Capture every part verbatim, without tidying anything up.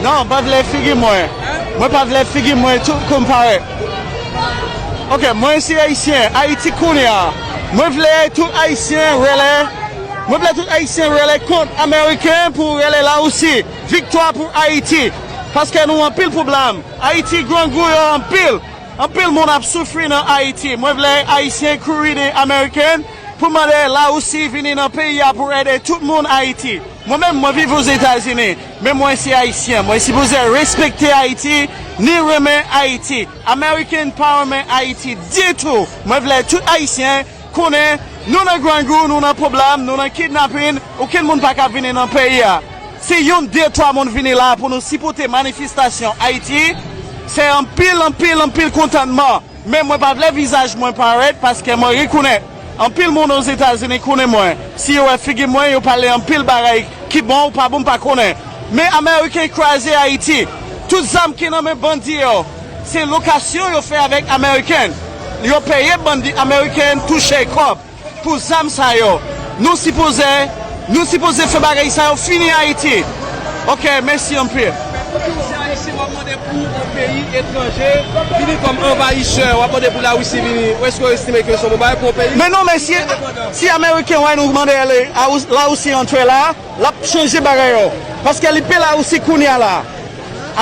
Non, m pa vle figi mwen. Mwen pa vle figi mwen tou konpare. Ok, mwen se ayisyen, Ayiti kounye a. Mwen vle tout ayisyen rele. Mwen vle tout ayisyen rele kont ameriken pou rele Larisi. Viktwa pou Ayiti. Paske nou anpil pwoblèm. Ayiti grangou yo anpil. Anpil moun ap soufri nan Ayiti. Mwen vle ayisyen kouri de ameriken pou mande Larisi vini nan peyi a pou ede tout moun Ayiti. Mwen menm, mwen viv Ozetazini, men mwen se ayisyen. Mwen sipoze respekte Ayiti, ni renmen Ayiti. Ameriken pa renmen Ayiti ditou. Mwen vle tout ayisyen konnen nou nan grangou, nou nan pwoblèm, nou nan kidnapin, okenn moun pa ka vini nan peyi a. Si youn, de, twa moun vini la pou nou sipote manifestasyon Ayiti, se anpil, anpil, anpil kontantman. Men mwen pa vle vizaj mwen parèt paske mwen rekonèt. Anpil moun Ozetazini konnen mwen. Si yo wè figi mwen, yo pale anpil bagay ki bon ou pa bon, m pa konnen. Men ameriken kraze Ayiti. Tout zam ki nan men bandi yo, se lokasyon yo fè avèk ameriken. Yo peye bandi ameriken touche kòb pou zam sa yo. Nou sipoze, nou sipoze fè bagay sa yo fini Ayiti. Ok, mèsi anpil. Pou ki w se ayisyen w ap mande pou yon peyi etranje vini kòm anvayisè, w ap mande pou Larisi vini, èske w estime ke se yon bon bagay pou yon peyi? Men non, mesye, si ameriken wè nou mande Larisi antre la, l ap chanje bagay yo. Paske li pè Larisi kounye a la.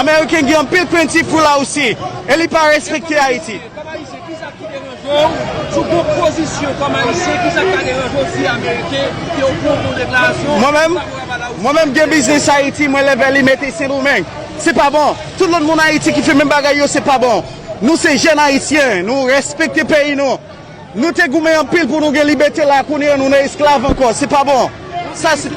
Ameriken gen anpil krentif pou Larisi e li pa respekte Ayiti. Kòm ayisyen, kisa ki deranje w? Si w gon pozisyon kòm ayisyen, kisa k ka deranje w si ameriken ke w pran yon deklarasyon favorab a Larisi? Mwen menm, mwen menm gen biznis Ayiti, mwen leve li mete Sendomeng. Se pa bon. Tout lòt moun Ayiti ki fè menm bagay yo, se pa bon. Nou se jèn ayisyen, nou respekte peyi nou. Nou te goumen anpil pou nou gen libète la, kounye a nou nan esklav ankò. Se pa bon. Sa se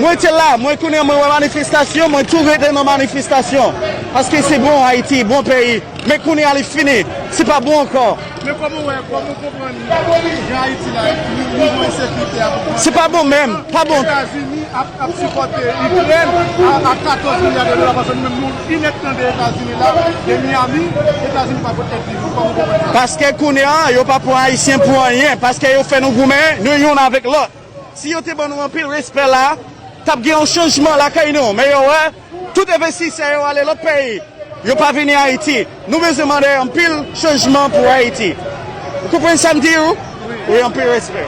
Mwen te la, mwen konnen mwen wè manifestasyon, mwen tou rete nan manifestasyon. Paske se bon Ayiti, bon peyi. Men kounye a li fini. Se pa bon ankò. Men kòman w wè, kòman w konprann jan Ayiti la, ni- nivo ensekirite a? Se pa bon menm, pa bon. Etazini ap, ap sipòte Ikrèn a, a katòz milya de dola, paske nou menm nou inèt tande Etazini la, de Miami, Etazini pa pote èd li. Kòman w konprann sa? Paske kounye a, yo pa pran Ayisyen pou anyen, paske yo fè nou goumen, nou youn avèk lòt. Si yo te ban nou anpil respè la, t ap gen yon chanjman lakay nou. Men yo wè, tout envestisè yo ale lòt peyi. Yo pa vini Ayiti. Nou bezwen mande anpil chanjman pou Ayiti. Ou konprann sa m di ou? Wi, anpil respè.